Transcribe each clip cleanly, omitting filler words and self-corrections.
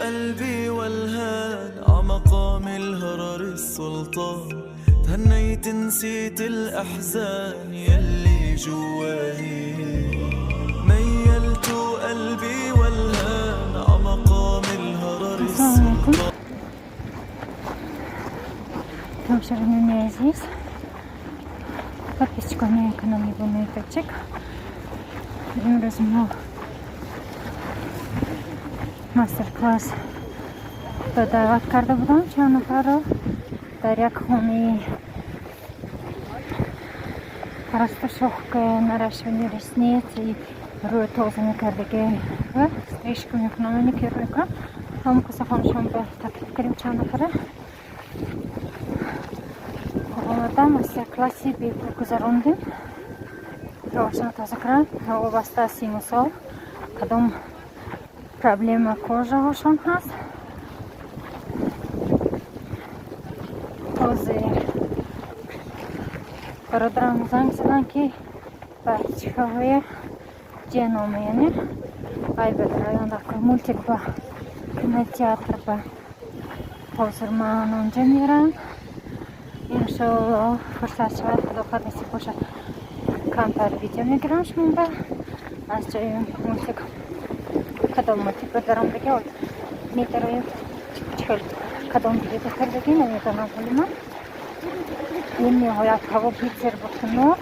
قلبي والهان عمقام الهرر السلطان، تهنيت نسيت الأحزان يلي جواني. ميلت قلبي والهان عمقام الهرر Ассалому алайкум. السلطان. Тамошобинони азиз, подписчикони канали Бонои Тоҷик, имрӯз мо мастер-класс ба даъват карда будам чанд нафарро дар як хонаи растушёвка, наращивание ресниц и рӯи тоза мекардагӣ ва стрижка мекунам, маникюр мекунам. Ҳамон каса хонашон ба таклиф кардем чанд нафара. Омада, мастер-класси бепул гузарондем. Ровашона тоза кардам, вобаста аз сину сол, кадом проблема кожаҳошон ҳаст. Ҳозир бародарам занг заданд, ки бачаҳоя ҷенома, яъне ай ба район дар мультик ба кинотеатр ба. Ҳозир ман онҷа мерам. Иншоалло, фурсат шавад, худо хоҳад, насиб бошад, камтар видео мегирам шумоба аз ҷои мультик. Кадом мультик ба даромдаги медароем, чихел кадом билета харидагӣ, намедонам ҳоли ман. Бениҳоят ҳаво битер буд, хунук,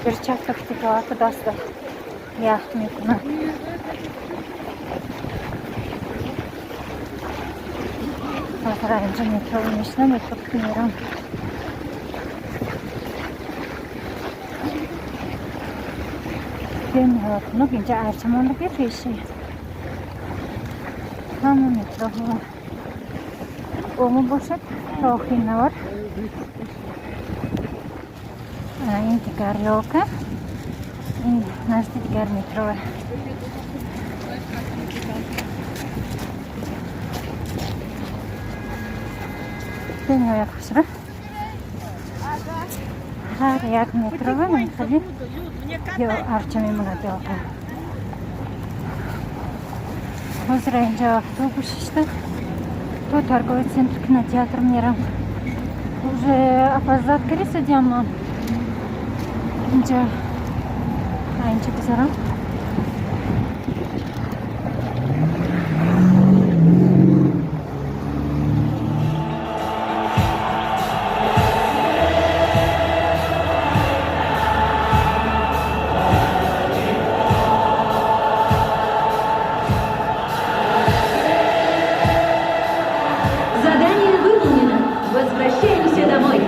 перчатка ки даста ях мекунад. Ҳозир инҷа метро мешинам, метро мерам. Бениҳоят хунук. Инҷа арча мондагӣ пеши ҳама метроҳо. Бо мо бошад то охири навор. Ин дигар ёлка, ин назди дигар метроа. Бениҳоят хушрӯ, ҳар як метрова намихали ё арча мемонад, ёлка. Ҳозир инҷо автобус шишта, то торговый центр кинотеатр мерам. Уже опоздать кардисадиам ман. Инҷа гузарам. Задание выполнено. Возвращаемся домой.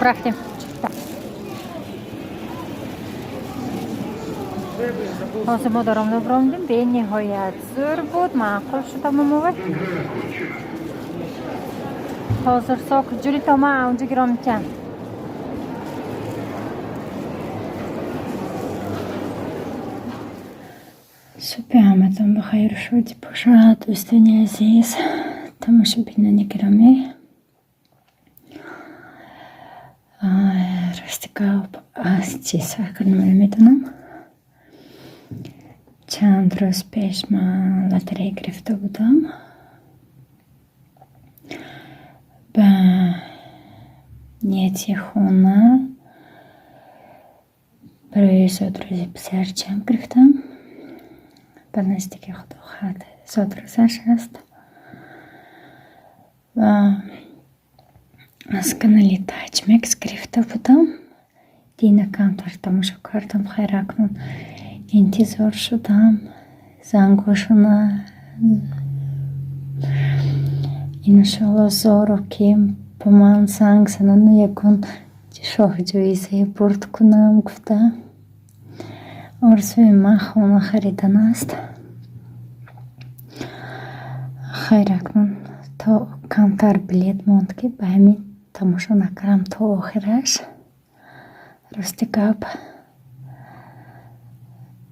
Рафтем. Ҳозир мо даромада биромдем. Бениҳоят зӯр буд, маъқул шуд тамомовай. Ҳозир сок ҷури то ман онҷо гиром метиҳам. Субҳи ҳаматон ба хайру шодӣ бошад, дӯстони азиз, тамошобинони гиромӣ. Рости гап, аз чӣ сар кардам, намедонам. Чанд рӯз пеш ман лотерея гирифта будам. Ба нияти хона барои зодрӯзи писарчаам гирифтам. Ба наздики, худо хоҳад, зодрӯзаш аст. Ва аз канали Таҷмекс гирифта будам. Дина камтар тамошо кардам, хайр, акнун интизор шудам зангошона. Иншоалло, зоро ки ба ман занг занану ягон шоҳҷоизае бурд кунам гуфта. Орзуи ман хона харидан аст. Хайр, акнун то камтар билет монд, ки ба ҳамин тамошо накардам то охираш. Рости гап,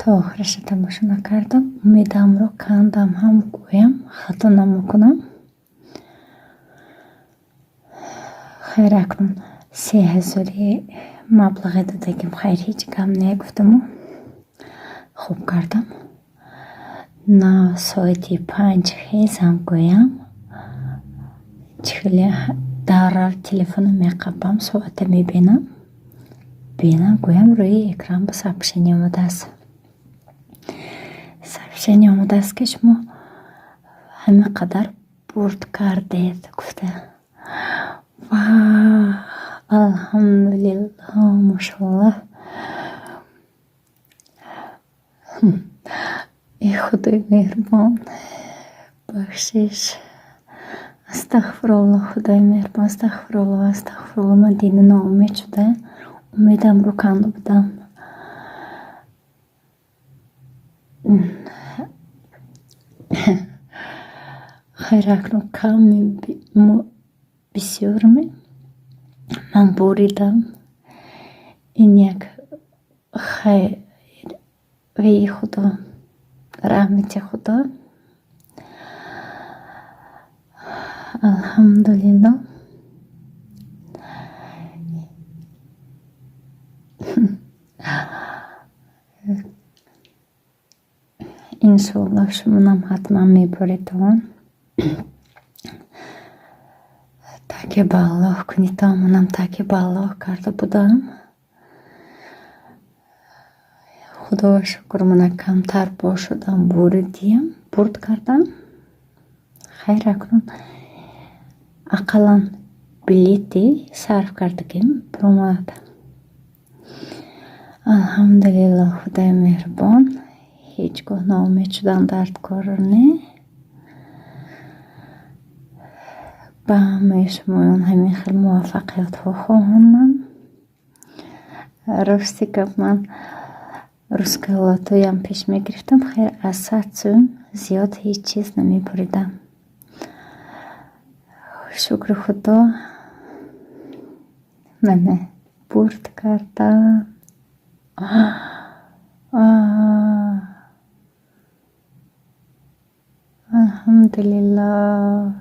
то То охираша тамошо накардам, умедамро кандам ҳам гӯям, хато намекунам. Хайр, акнун 3000-и маблағе додагим, хайр, ҳеҷ гап не гуфтаму хуб кардам. На соати 5 хезам гӯям, чихеле даррав телефона меқапам, соата мебинам, бинам гӯям, рӯи экран ба сообщение омадааст. Сообщение омадааст, ки шумо ҳамин қадар бурд кардед гуфта. Ва алҳамдулиллоҳ, машаллоҳ. Эй Худои меҳрубон, бахшиш. Астағфируллоҳ, Худои меҳрубон, астағфируллоҳ, астағфируллоҳ. Ман дина ноумед шуда, умедамро канда будам. Хайр, акнун ками бисёрме ман буридам. Ин як хайри Худо, раҳмати Худо. Алҳамдулиллоҳ. Иншоаллоҳ, шумонам ҳатман мебуритон. Такя ба Аллоҳ кунитон, манам такя ба Аллоҳ карда будам. Худоро шукр, мана камтар бошудам, буридиям, бурд кардам. Хайр, акнун ақаллан билети сарф кардагим биромад. Алҳамдулиллоҳ, Худои меҳрубон, ҳеҷ гоҳ ноумед шудан дардкор не. Ба ҳамаи шумоён ҳамин хел муваффақиятҳо хоҳонам. Рости гап, ман русская лотоям пеш мегирифтам, хайр, аз 100 сӯм зиёд ҳеҷ чиз намебуридам. Шукри Худо, мана бурд кардам. Алҳамдулиллоҳ,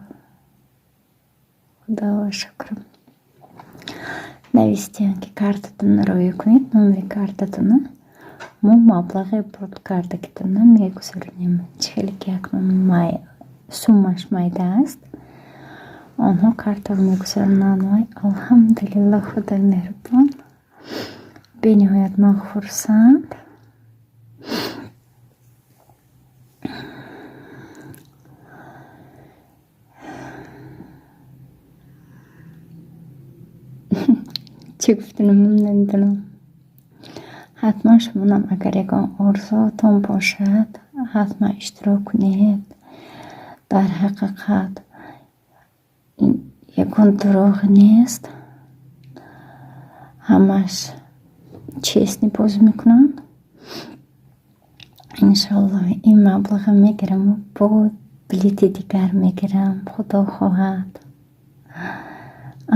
Худоро шукр. Навистиям, ки картатонро роя кунед, номери картатона, мо маблағи бурд кардагитонро мегузаронем. Чӣ хеле ки акнун суммаш майда аст, онҳо картаро мегузаронанд. Вай, алҳамдулиллоҳ, Худои меҳрубон, бениҳоят ман хурсанд. Чӣ гуфтанамам намедонам. Ҳатман шумонам агар ягон орзуотон бошад, ҳатман иштирок кунед. Дар ҳақиқат ягон дурӯғ нест. Ҳамаш честный бозӣ мекунанд. Иншоаллоҳ, ин маблағро мегираму бо билети дигар мегирам, Худо хоҳад.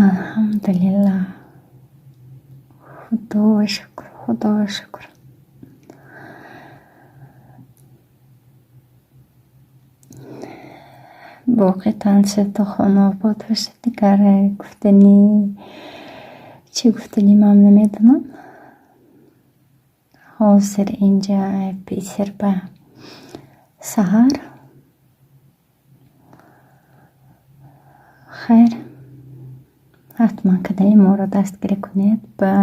Алҳамдулиллоҳ. Худоро шукр, Худоро шукр. Боқӣ тансиҳату хонаобод бошед. Дигар гуфтанӣ чӣ гуфтанӣ ман намедонам. Ҳозир инҷа Питер ба саҳар. Хайр, ҳатман канали моро дастгирӣ кунед, ба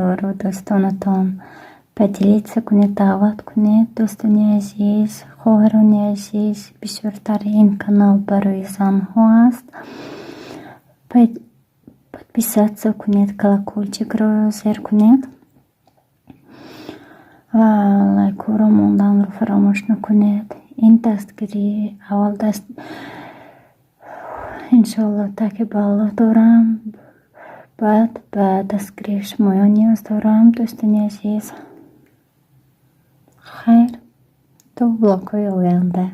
ёру дӯстонатон поделиться кунед, даъват кунед. Дӯстони азиз, хоҳарони азиз, бисёртар ин канал барои занҳо аст. Подписаться кунед, колокольчикро зер кунед ва лайкҳоро монданро фаромӯш накунед. Ин дастгирӣ аввал даст, иншоаллоҳ, такя ба Аллоҳ дорам, баъд ба дастгирии шумоён ниёз дорам, дӯстони азиз. Хайр, то влогҳои оянда.